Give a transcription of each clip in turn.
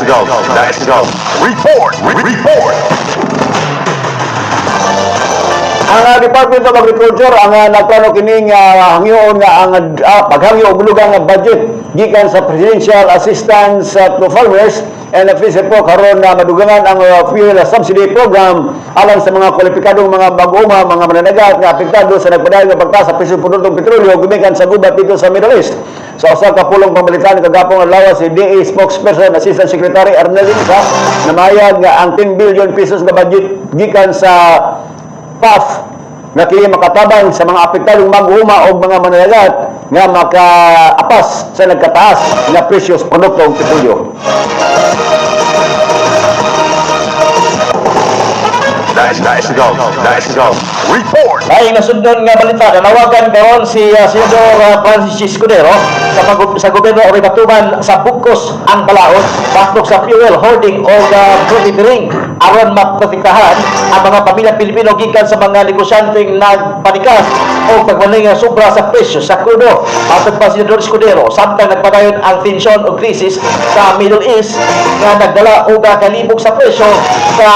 National, National, Report, Report. Ang Department of Agriculture ang nagplano kining hangyoon nga ang paghangyo og bulugang nga budget gikan sa Presidential Assistance to Farmers and Fisher po karon na madugangan ang fuel subsidy program alang sa mga kwalipikadong mga mag-uuma, mga mananagat nga apektado sa nagpadayon nga pagtaas sa presyo produktong petrolyo gumikan sa gubat dito sa Middle East. Sa usa ka pulong pambalitaan kagapong adlaw, si DA spokesperson Assistant Secretary Arnel Lisa namayag nga ang 10 billion pesos nga budget gikan sa PAF nga kini makatabang sa mga apektadong mag-uuma o mga mananagat nga makaapas sa nagkataas nga presyo sa produktong petrolyo. National, National, Report. Ay nasundon nga balita, nanawagan karon si Senador Francis Escudero sa gobyerno o matuman sa bugkos ang balaod batok sa fuel hoarding o profiteering aron maprotektahan ang mga pamilya Pilipino gikan sa mga negosyanteng nagpanikas o pagmaling nga sobra sa presyo sa krudo. Matod pa Senador Escudero, samtang nagpadayon ang tensyon o krisis sa Middle East nga nagdala og kalibog sa presyo sa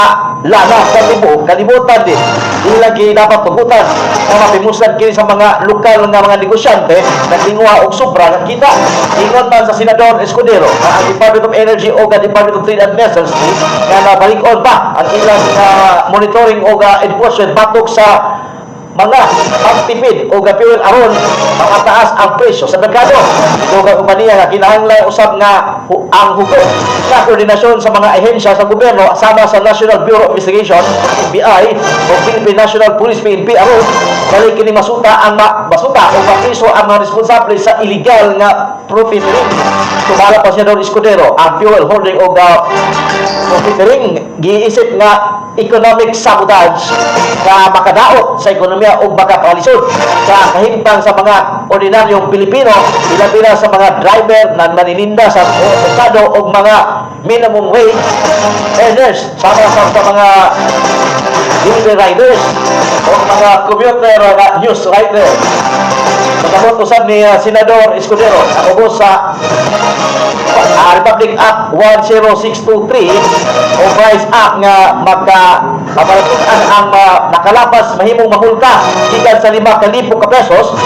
lana sa tibuok kalibutan din, dili lagi dapat tugutan nga mapimusan kini sa mga lokal nga mga negosyante nagtinguha og sobra nga kita. Ingon man sa Senador Escudero nga ang Department of Energy o ang Department of Trade and Industry nga nabalik-on pa ang ilang monitoring o enforcement batok sa mga pagtipid o fuel aron makataas ang presyo sa merkado. Ito ang kompanya nga kinahanglan usab nga ang hugot sa koordinasyon sa mga ahensya sa gobyerno sama sa National Bureau of Investigation NBI o Philippine National Police PNP aron dali kini masuta o mapriso ang mga responsable sa illegal nga profiteering. Tumala pa siya doon Escudero, ang fuel hoarding o profiteering giisip nga economic sabotage nga makadaot sa ekonomiya ug makapalisod sa kahimtang sa mga ordinaryong Pilipino, pila-pila sa mga driver na nanininda sa merkado ug mga minimum wage earners sama sa mga delivery riders o mga commuter news writer. Pagkabot usab ni Senador Escudero ang ubos sa Republic Act 10623 o Price Act nga maka mapalatun-an ang nakalapas mahimong mamulta gikan sa 5,000 ka pesos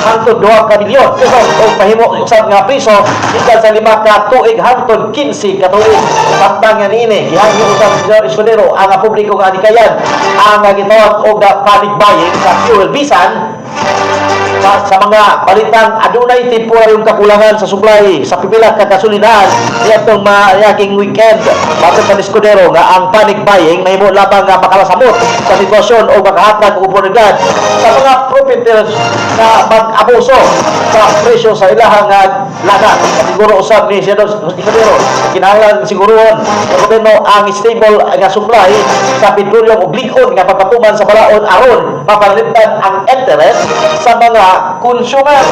hangtod 2 ka milyon pesos o mahimo usab nga priso gikan sa 5 ka tuig hangtod 15 ka tuig. Samtang nga niini, gihangyo usab ni Senador Escudero ang publiko nga adikayan ang gitawag og panic buying sa fuel bisan sa mga balitang adunay temporaryong kakulangan sa supply sa pipila ka gasolinahan niadtong maayaging weekend. Matod pa ni Escudero nga ang panic buying mahimo lamang nga makalasamot sa sitwasyon o makahatag og oportunidad sa mga profiteers na mag-abuso sa presyo sa ilahang lana. Siguro usab ni Senador Escudero, kinahanglan siguruhon sa gobyerno ang stable nga supply sa petroleum ug lig-on nga pagpatuman sa balaod aron mapanalipdan ang interest sa mga consumer.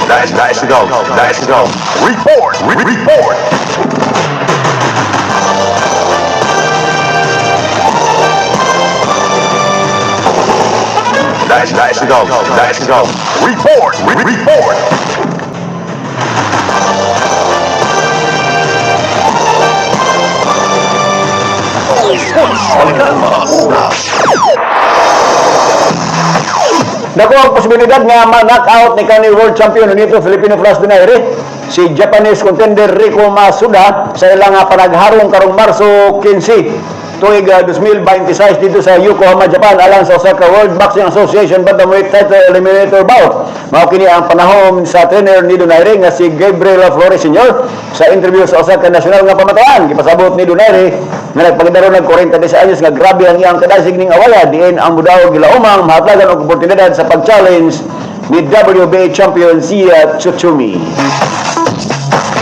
National, National, Report, Report. National, National, Report, Report. Oras. Dako ang posibilidad nga ma-knockout ni kanhi world champion nito Filipino Flash Donaire si Japanese contender Rico Masuda sa ilang panagharong karong Marso 15 tuig 2026 dito sa Yokohama, Japan alang sa Osaka World Boxing Association Bantamweight Title Eliminator bout. Mao kini ang panahon sa trainer ni Donaire nga si Gabriel Flores Sr. sa interview sa Osaka National nga pamatawan. Gipasabot ni Donaire nga nagpakita ron og 46 anyos nga grabe ang iyang kadasig ning awaya diin ang mudaog gilaumang mahatlagan og oportunidad sa pag-challenge ni WBA champion si Tsutsumi.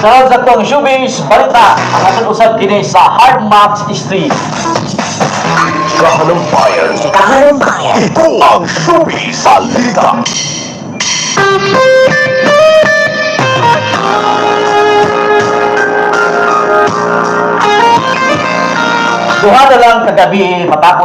Sa atong showbiz balita, ang aton usab kini sa Hard Max Street. Kahanang Bayan. Kahanang Bayan. Ito ang Showbiz Balita. Duha na lang kagabi matapos